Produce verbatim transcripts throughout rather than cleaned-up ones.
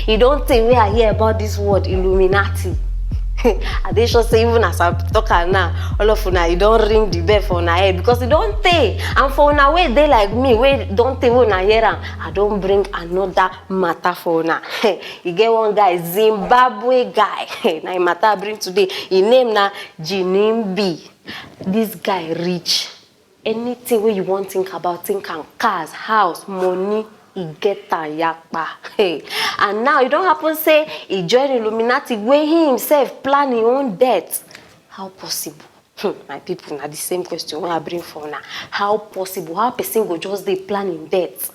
E don tey wey I hear about this word Illuminati. I dey sure say even as I talk am now, all of una, e don ring the bell for una head, because e don tey. And for una wey dey like me, wey don tey wey una hear am, I don bring another matter for una. E get one guy, Zimbabwe guy. Na im matter I bring today. Im name na Jinimbi. This guy rich. Anything wey you wan think about, think am. Cars, house, money, e get am yakpa. Hey. And now e don happen say e join Illuminati, wey he himself plan him own death. How possible? Hmm, my people, na the same question wey I bring for una. How possible? How person go just dey plan him death?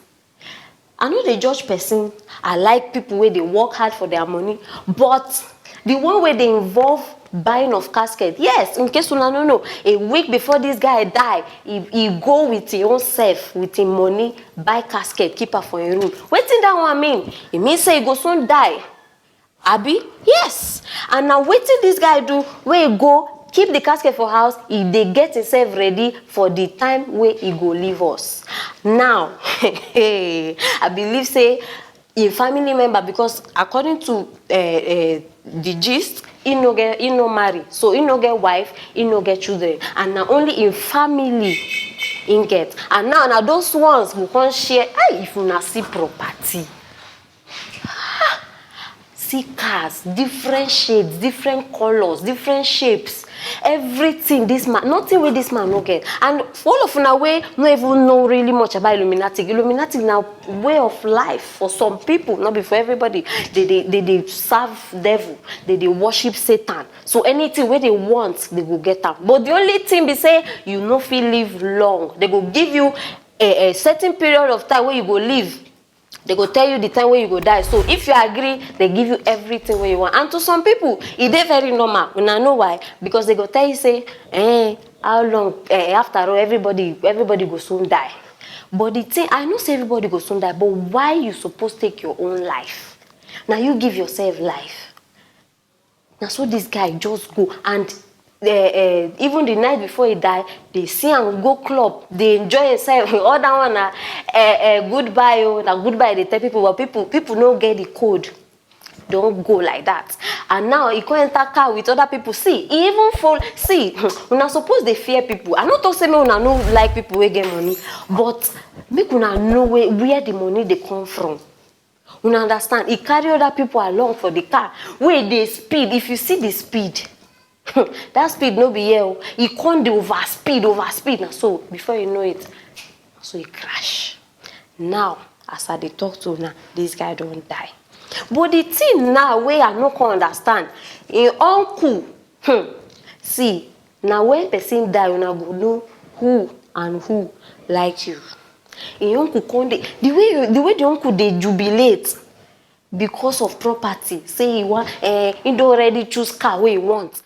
I no dey judge person. I like people wey dey work hard for their money, but the one wey dey involve buying of casket, yes, in case una no know, a week before this guy die, he, he go with him own self, with him money, buy casket, keep am for him room. Wetin that one mean? E mean say he go soon die. Abi? Yes. And na wetin this guy do, wey go keep the casket for house, he dey get himself ready for the time wey he go leave us. Now, I believe say him family member, because according to uh, uh, the gist, he no get, he no marry, so he no get wife, he no get children, and na only him family he get. And now na those ones go come share. Hey, if una see property, see cars, different shades, different colors, different shapes, everything. This man, nothing wey this man no get. And for all of una wey no even know really much about Illuminati, Illuminati na way of life for some people, not be for everybody. They dey they dey serve devil, they dey worship Satan. So anything wey they want, they go get am. But the only thing be say you no fit live long. They go give you a, a certain period of time wey you go live. They go tell you the time wey you go die. So if you agree, they give you everything wey you want. And to some people, e dey very normal. Una know why? Because they go tell you say, eh, how long? Eh, after all, everybody everybody go soon die. But the thing, I know say everybody go soon die, but why you suppose take your own life? Na you give yourself life. Na so this guy just go, and uh, uh, even the night before he die, they see am go club, they enjoy himself. All that one na uh, uh, goodbye o, na goodbye they tell people, but people people no get the code. Don go like that. And now he come enter car with other people. See, he even fall. See, una suppose dey fear people. I no talk say make una no like people wey get money, but make una know where, where the money dey come from. Una understand? He carry other people along for the car wey dey speed. If you see the speed, that speed no be here o. He come dey overspeed, overspeed. Na so, before you know it, na so he crash. Now, as I dey talk to una, this guy don die. But the thing now wey I no come understand, him uncle, hmm, see, na when person die, una go know who and who like you. Him uncle come dey, the way the way the uncle dey jubilate because of property, say he wan, eh, he don already choose car wey he want.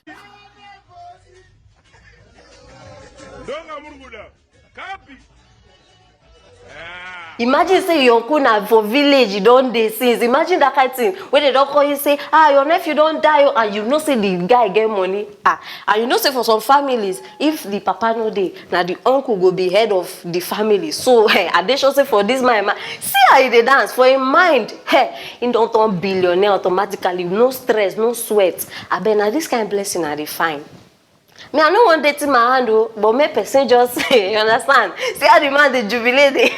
Imagine say your uncle na for village, you don dey since. Imagine that kind thing wey they don call you say, ah, your nephew don die o, and you know say the guy get money. Ah, and you know say for some families, if the papa no dey, na the uncle go be head of the family. So, eh, I dey sure say for this man, man, see how he dey dance. For him mind, eh, he don turn billionaire automatically, no stress, no sweat. Abeg, na this kind blessing I dey find. Me, I no wan dirty my hand o, but make person just, you understand? See how the man dey jubilate, dey.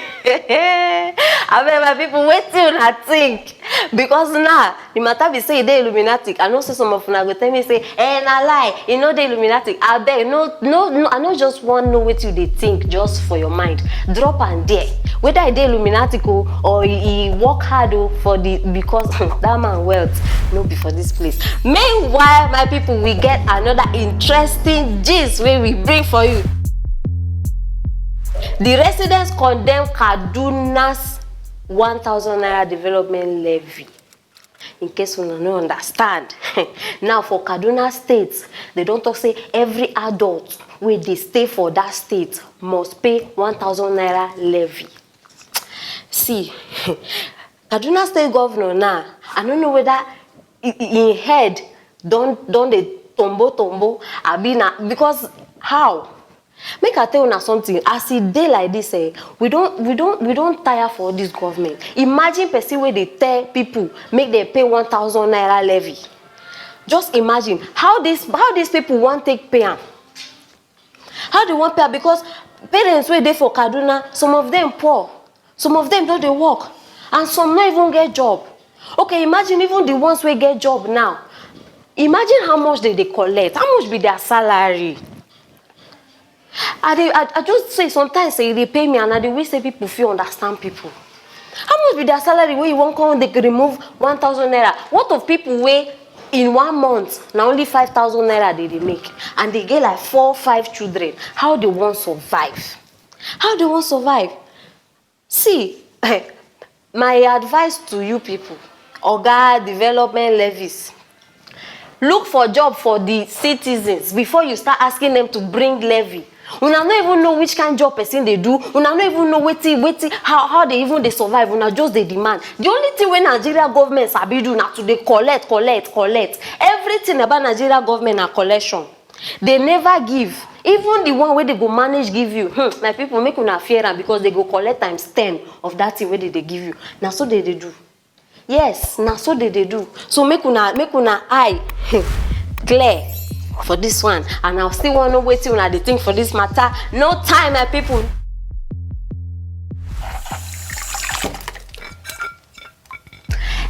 Abeg, my people, wetin una think? Because now, the matter be say e dey Illuminati. I know say some of una go tell me say, eh, na lie, e no dey Illuminati. Abeg, no, no, no, I no just wan know wetin you dey think just for your mind. Drop am there. Whether e dey Illuminati o, or he, he work hard o for the, because that man wealth no be for this place. Meanwhile, my people, we get another interesting gist wey we bring for you. The residents condemn Kaduna's one thousand naira development levy. In case una no understand, now for Kaduna State, they don talk say every adult wey dey stay for that state must pay one thousand naira levy. See, Kaduna State governor now, I no know whether i- i- im head don don dey tombo tombo, abi na because how? Make I tell una something, as e dey like this, eh, we don we don we don tire for this government. Imagine person wey dey tell people make dem pay one thousand naira levy. Just imagine how this how these people wan take pay am. How they wan pay am? Because parents wey dey for Kaduna, some of them poor, some of them don dey work, and some no even get job. Okay, imagine even the ones wey get job now. Imagine how much they dey collect. How much be their salary? I dey I, I just say sometimes say e dey pay me, and I dey wish say people fit understand people. How much be their salary wey you wan come dey remove one thousand naira? What of people wey in one month na only five thousand naira they dey make, and they get like four, five children? How they wan survive? How they wan survive? See, my advice to you people, oga development levies, look for job for the citizens before you start asking them to bring levy. Una no even know which kind job person dey do. Una no even know wetin wetin how how they even dey survive. Una just dey demand. The only thing wey Nigeria government sabi do na to dey collect, collect, collect. Everything about Nigeria government na collection. They never give. Even the one wey they go manage give you, hmm, my people, make una fear am, because they go collect times ten of that thing wey they dey give you. Na so they dey do. Yes, na so they dey do. So make una make una eye clear for this one, and I still wan know wetin una dey think for this matter. No time, my people.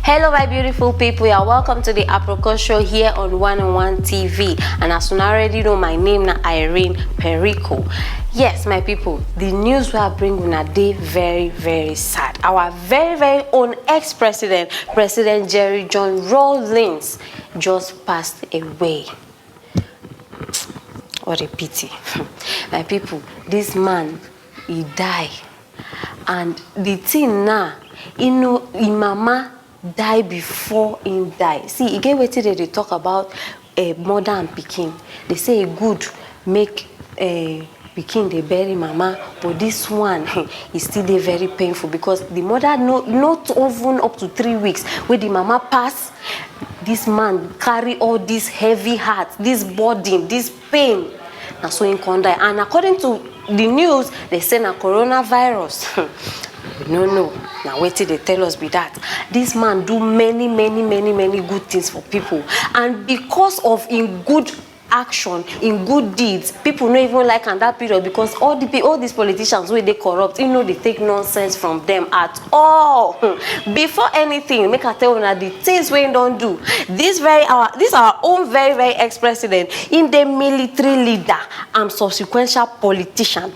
Hello, my beautiful people. You're welcome to the Aproko Show here on One on One T V. And as you already know, my name na Irene Perico. Yes, my people, the news we are bring una dey very, very sad. Our very, very own ex-president, President Jerry John Rawlings, just passed away. What a pity. My people, this man, he die. And the thing now, you know, him mama die before him die. See, e get wetin they dey talk about uh, mother and pikin. They say e good make uh, pikin dey bury mama, but this one e still dey very painful, because the mother no not even up to three weeks wey the mama pass, this man carry all this heavy heart, this burden, this pain. Na so him come die. And according to the news, they say na coronavirus. We no know. Na wetin they tell us be that. This man do many, many, many, many good things for people, and because of him good action, in good deeds, people no even like am that period, because all the pe- all these politicians wey dey corrupt, e no dey take nonsense from them at all. Hmm. Before anything, make I tell una the things wey he don do. This very our this our own very, very ex-president, in the military leader and subsequential politician,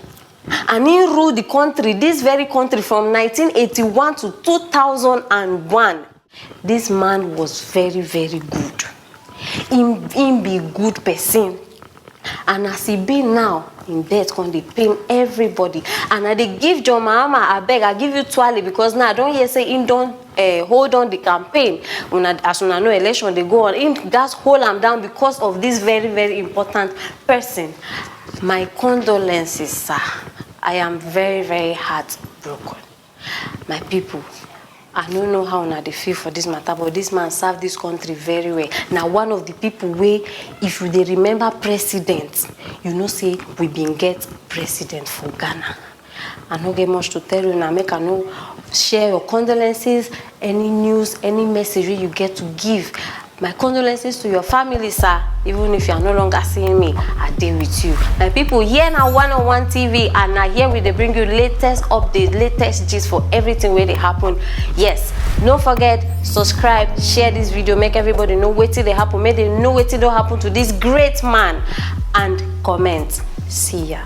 and he rule the country, this very country, from nineteen eighty-one to two thousand and one. This man was very, very good. Him him be good person. And as e be now, him death come dey pain everybody. And I dey give John Mahama, abeg, I give you twale, because now I don hear say him don uh, hold on the campaign. Una, as una know, election dey go on. Him gats hold am down because of this very, very important person. My condolences, sir. I am very, very heartbroken. My people, I no know how una dey feel for this matter, but this man serve this country very well. Na one of the people wey, if you dey remember president, you know say we been get president for Ghana. I no get much to tell una, make I no share your condolences, any news, any message wey you get to give. My condolences to your family, sir. Even if you are no longer seeing me, I dey with you. My people, here na One on One T V, and na here we dey bring you latest update, latest gist for everything wey dey happen. Yes, no forget, subscribe, share this video, make everybody know wetin dey happen, make they know wetin don happen to this great man, and comment. See ya.